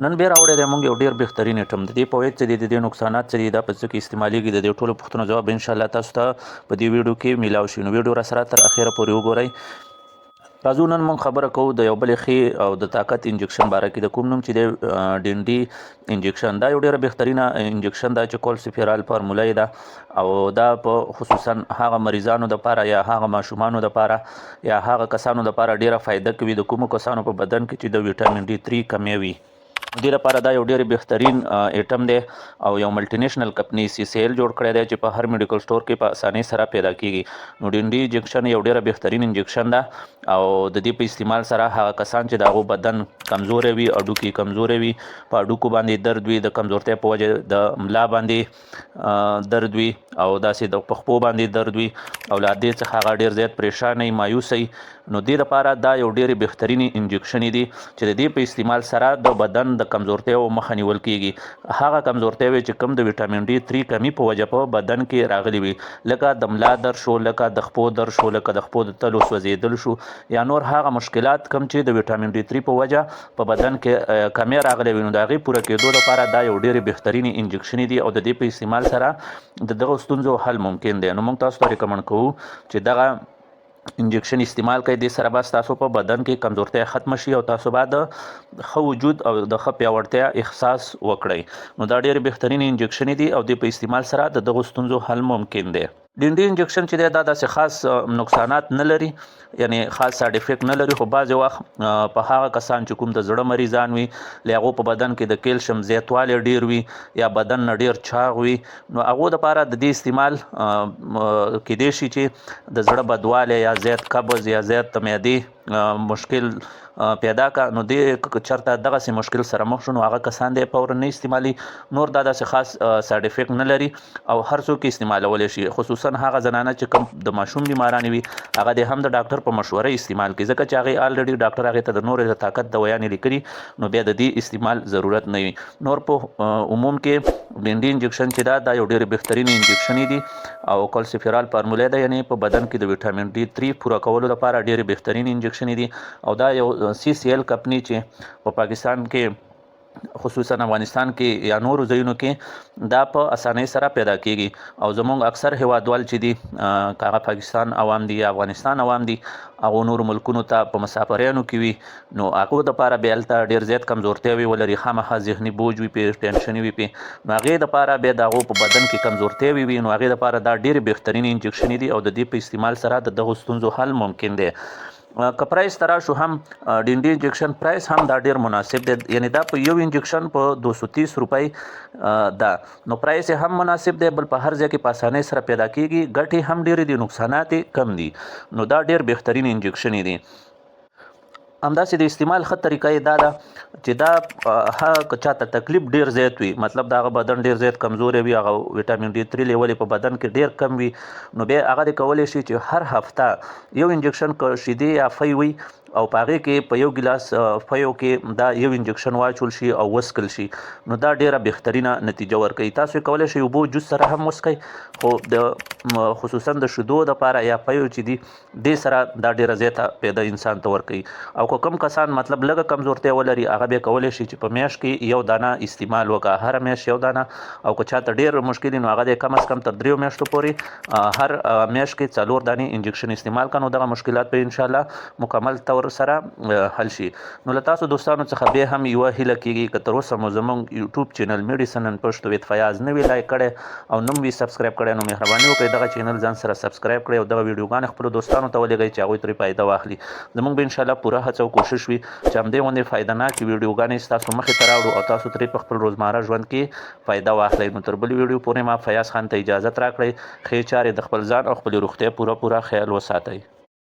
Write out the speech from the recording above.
نن بیا راوړی دی موږ یو ډیر بهترین ایټم. د دې فواید څه دي، د دې نقصانات څه دي، دا په څه کې استعمالیږي، د دې ټولو پوښتنو ځواب ان شاء الله تاسو ته په دې ویډیو کې میلاو شي. نو ویډیو را سره تر اخره پورې وګورئ. راځو، نن موږ خبره کوو د یو بل ښې او د طاقت انجکشن باره کې، د کوم نوم چې دی ډینډي انجکشن. دا یو ډیره بهترینه انجکشن ده چې کولسیفیرال فارموله یې ده، او دا په خصوصا هغه مریضانو دپاره یا هغه ماشومانو دپاره یا هغه کسانو دپاره ډیره فایده کوي د کومو کسانو په بدن کې چې د ویټامین ډي 3 کمی وي. دې لپاره دا یو ډیر بهترین ایټم دی، او یو ملټي نیشنل کمپنی سی سی ایل جوړ کړی دی چې په هر میډیکل سټور کې په اسانۍ سره پیدا کیږي. نو ډینډي انجکشن یو ډیره بهترین انجکشن ده، او د دې په استعمال سره هغه کسان چې د هغو بدن کمزوری وي، هډوکي کمزوری وي، په هډوکو باندې درد وي، د کمزورتیا په وجه د ملا باندې درد وي، او داسې د پخپو باندې درد وي، او له دې څخه هغه ډیر زیات پریشان وي، مایوس وي، نو دې لپاره دا یو ډېرې بهترینې انجکشنې دي چې د دې په استعمال سره د بدن د کمزورتیاو مخه نیول کیږي. هغه کمزورتیاوې چې کوم د ویټامین ډي 3 کمی په وجه په بدن کې راغلي وي، لکه د ملا درد شو، لکه د خپو درد شو، لکه د خپو د تلو سوځېدل شو، یا نور هغه مشکلات کوم چې د ویټامین ډي 3 په وجه په بدن کې کمی راغلی وي، نو د هغې پوره کېدو لپاره دا یو ډېرې بهترینې انجکشنې دي، او د دې په استعمال سره د دغو ستونزو حل ممکن دی. نو موږ تاسو ته ریکمنډ کوو چې دغه انجکشن استعمال کړئ. دې سره به ستاسو په بدن کې کمزورتیا ختمه شي، او تاسو به د ښه وجود او د ښه پیاوړتیا احساس وکړئ. نو دا ډېرې بهترینې انجکشنې دي، او دې په استعمال سره د دغو ستونزو حل ممکن دی. ډینډي انجکشن چې دی دا داسې خاص نقصانات نه لري، یعنی خاص سایډ افیکټ نه لري، خو بعضې وخت په هغه کسان چې کوم د زړه مریضان وي، له هغو په بدن کې د کیلشیم زیاتوالی ډیر وي، یا بدن نه ډیر چاغ وي، نو هغو دپاره د دې استعمال کیدای شي چې د زړه بدوالی یا زیات قبض یا زیات د معدې مشکل پیدا کا. نو دې چرته دغسې مشکل سره مخ شو، نو هغه کسان دی فورا نه استعمالي. نور دا داسې خاص سایډ افیکټ نه لري، او هر څوک استعمالولی شي، خصوصا هغه زنانه چې کوم د ماشوم بیمارانې وي، هغه دې هم د ډاکټر په مشوره استعمال کړي، ځکه چې هغې آلریډي ډاکټر هغې ته د نورې د طاقت دوایانې لیکلي، نو بیا د دې استعمال ضرورت نه وي. نور په عموم کې ډینډي انجکشن چې دا یو ډېر بهترین انجکشن دي، او کلسیفیرال فارموله ده، یعنی په بدن کې د ویټامین ډي 3 پوره کولو لپاره ډېر بهترین انجکشن دي. او دا یو سی سی ایل کمپنی چې په پاکستان کې، خصوصا افغانستان کې یا نورو ځایونو کې دا په اسانۍ سره پیدا کیږي، او زموږ اکثر هیوادوال چې دي، که هغه پاکستان عوام دي یا افغانستان عوام دي، هغو نورو ملکونو ته په مسافریانو کې وي، نو هغو دپاره بیا هلته ډېر زیات کمزورتیاوې ولري، خامخا ذهني بوج وي پې، ټینشن وي پې، نو هغې دپاره بیا د هغو په بدن کې کمزورتیاوې وي، نو هغې دپاره دا ډېرې بهترینې انجکشنې دي، او د دې په استعمال سره د دغو ستونزو حل ممکن دی. که پرایس ته راشو هم، ډینډي انجکشن پرایس هم دا ډیر مناسب دی، یعنی دا په یو انجکشن په 230 روپۍ ده، نو پرایس یې هم مناسب دی، بل په هر ځای کې په اسانۍ سره پیدا کیږي، ګټې هم ډېرې دي، نقصانات یې کم دي، نو دا ډیر بهترین انجکشن دي. همداسې د استعمال ښه طریقه یې دا ده چې دا که چاته تکلیف ډیر زیات وي، مطلب د هغه بدن ډیر زیات کمزوری وي، هغه ویټامین ډي 3 لیول په بدن کې ډیر کم وي، نو بیا هغه دې کولی شي چې هر هفته یو انجکشن که شیدې یا فی وي، او په هغې کې په یو ګیلاس فیو کې دا یو انجکشن واچول شي او وڅکل شي، نو دا ډیره بهترینه نتیجه ورکوي. تاسو یې کولی شئ اوبو جوس سره هم وڅکئ، خو د خصوصا د شیدو دپاره یا فیو چې دي، دې سره دا ډیره زیاته پیدا انسان ته ورکوي. او که کوم کسان مطلب لږه کمزورتیا ولري، هغه بیا کولی شي چې په میاشت کې یو دانه استعمال وکړه، هره میاشت یو دانه، او که چاته ډیر مشکل نو هغه دی کم از کم تر 3 میاشتو پورې هر میاشت کې 4 دانې انجکشن استعمال کړه، نو دغه مشکلات به انشاءالله مکمل طور سره حل شي. نو له تاسو دوستانو څخه بیا هم یوه هیله کیږي، که تر اوسه مو زموږ یوټیوب چینل میډیسن ان پښتو ویت فیاض نه وي لایک کړی او نه مو وي سبسکرایب کړی، نو مهرباني وکړئ دغه چینل ځان سره سبسکرایب کړئ، او دغه ویډیوګانې خپلو دوستانو ته ولېږئ چې هغوی ترې فایده واخلي. زموږ به انشاءالله پوره هڅه او کوشش وي چې همدې غوندې فایده ناکې ویډیوګانې ستاسو مخې ته راوړو، او تاسو ترې په خپل روزمره ژوند کې فایده واخلئ. نو تر بلې ویډیو پورې ما فیاض خان ته اجازت راکړئ. ښې چارې، د خپل ځان او خپلې روغتیا پوره پوره خیال وساتئ.